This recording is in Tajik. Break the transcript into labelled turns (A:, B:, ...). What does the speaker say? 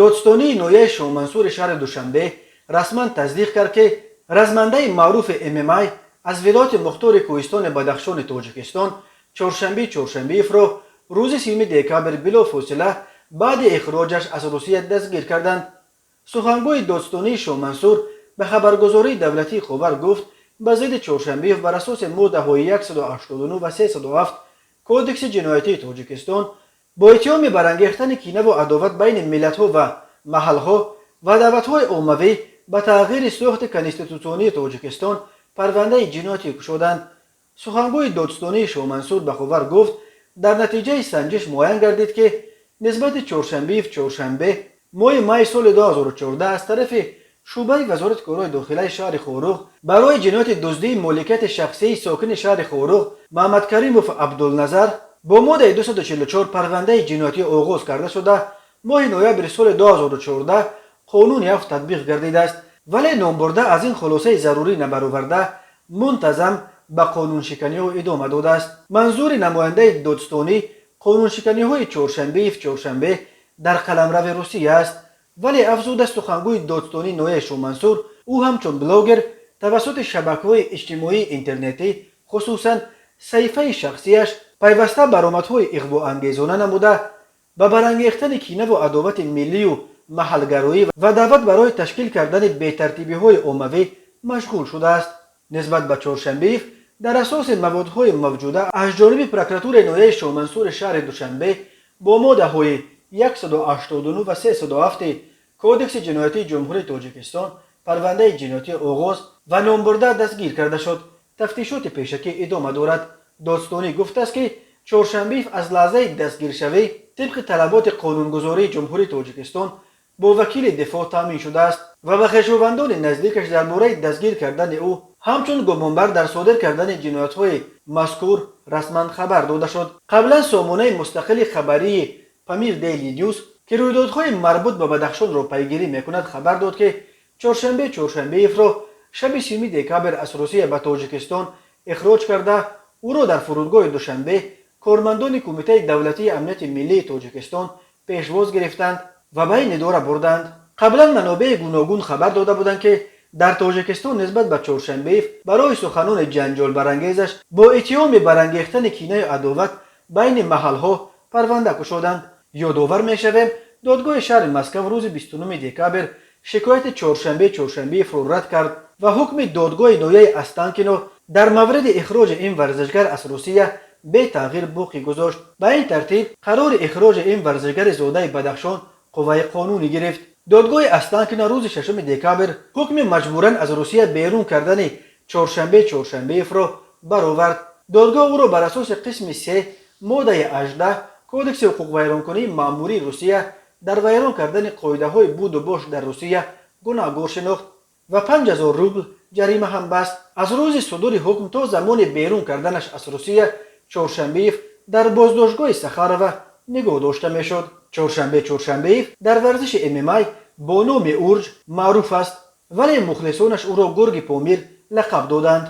A: Додстонии ноҳияи Шоҳмансури шаҳри Душанбе расман тасдиқ кард, ки размандаи маъруфи ММА аз вилояти мухтори кӯҳистони Бадахшони Тоҷикистон Чоршанби Чоршанбиевро рӯзи 30 декабр билофосила баъди ихроҷаш аз Русия дастгир карданд. Сухангӯи додстонии Шоҳмансур ба хабаргузории давлатии Ховар гуфт, ба зидди Чоршанбиев бар асоси моддаҳои 189 ва 307 Кодекси ҷиноятии Тоҷикистон бо иттиҳоми барангехтани кинаву адоват байни миллатҳо ва маҳалҳо ва даъватҳои оммавӣ ба тағйири сохти конститутсионии Тоҷикистон парвандаи ҷиноятӣ кушоданд. Сухангӯи додстонии Шоҳмансур ба Ховар гуфт, дар натиҷаи санҷиш муайян гардид, ки нисбати Чоршанбиев Чоршанбе моҳи майи соли 2014 аз тарафи шӯъбаи Вазорати корҳои дохилаи шаҳри Хоруғ барои ҷинояти дуздии моликияти шахсии сокини шаҳри Хоруғ Маҳмадкаримов Абдулназар бо моддаи 244 парвандаи ҷиноятӣ оғоз карда шуда, моҳи ноябри соли 2014 қонуни афв татбиқ гардидааст, вале номбурда аз ин хулосаи зарурӣ набароварда, мунтазам ба қонуншиканиҳо идома додааст. Манзури намояндаи додстонӣ қонуншиканиҳои Чоршанбиев Чоршанбе дар қаламрави Русия аст, вале, афзуда сухангӯи додстонии ноҳияи Шоҳмансур, ӯ ҳамчун блогер тавассути шабакаҳои иҷтимоии интернетӣ, хусусан саҳифаи шахсияш, пайваста баромадҳои иғвоангезона намуда, ба барангехтани кинаву адовати миллию маҳалгароӣ ва даъват барои ташкил кардани бетартибиҳои оммавӣ машғул шудааст. Нисбат ба Чоршанбиев дар асоси маводҳои мавҷуда аз ҷониби прокуратураи ноҳияи Шоҳмансури шаҳри Душанбе бо моддаҳои 189 ва 307 Кодекси ҷиноятии Ҷумҳурии Тоҷикистон парвандаи ҷиноятӣ оғоз ва номбурда дастгир карда шуд. Тафтишоти пешакӣ идома дорад. Додстонӣ гуфтааст, ки Чоршанбиев аз лаҳзаи дастгиршавӣ тибқи талаботи қонунгузории Ҷумҳурии Тоҷикистон бо вакили дифоъ таъмин шудааст ва ба хешовандони наздикаш дар бораи дастгир кардани ӯ ҳамчун гумонбар дар содир кардани ҷиноятҳои мазкур расман хабар дода шуд. Қаблан сомонаи мустақили хабарии Памир Дейли Нюс, ки рӯйдодҳои марбут ба Бадахшонро пайгирӣ мекунад, хабар дод, ки Чоршанбе Чоршанбеевро шаби 30 декабр аз Русия ба Тоҷикистон ихроҷ карда, ӯро дар фурудгоҳи Душанбе кормандони Кумитаи давлатии амнияти миллии Тоҷикистон пешвоз гирифтанд ва ба ин идора бурданд. Қаблан манобеи гуногун хабар дода буданд, ки дар Тоҷикистон нисбат ба Чоршанбеев барои суханони ҷанҷолбарангезаш бо иттиҳоми барангехтани кинаю адоват байни маҳалҳо парванда кушоданд. Ёдовар мешавем, додгоҳи шаҳри Москав рӯзи 29 декабр шикояти Чоршанбе Чоршанбеевро рад кард ва ҳукми додгоҳи ноҳияи Останкино дар мавриди ихроҷи ин варзишгар аз Русия бетағйир боқӣ гузошт. Ба ин тартиб қарори ихроҷи ин варзишгари зодаи Бадахшон қувваи қонунӣ гирифт. Додгоҳи Останкино рӯзи 6 декабр ҳукми маҷбуран аз Русия берун кардани Чоршанбе Чоршанбеевро баровард. Додгоҳ ӯро бар асоси қисми 3 моддаи 18 Кодекси ҳуқуқвайронкунии маъмурии Русия дар вайрон кардани қоидаҳои буду бош дар Русия гунаҳгор шинохт ва 5000 рубл ҷарима ҳам баст. Аз рӯзи судури ҳукм то замони берун карданаш аз Русия Чоршанбеев дар боздоштгоҳи Сахарова нигоҳ дошта мешуд. Чоршанбе Чоршанбеев дар варзиши ММА бо номи Урҷ маъруф аст, вале мухлисонаш ӯро Гурги Помир лақаб доданд.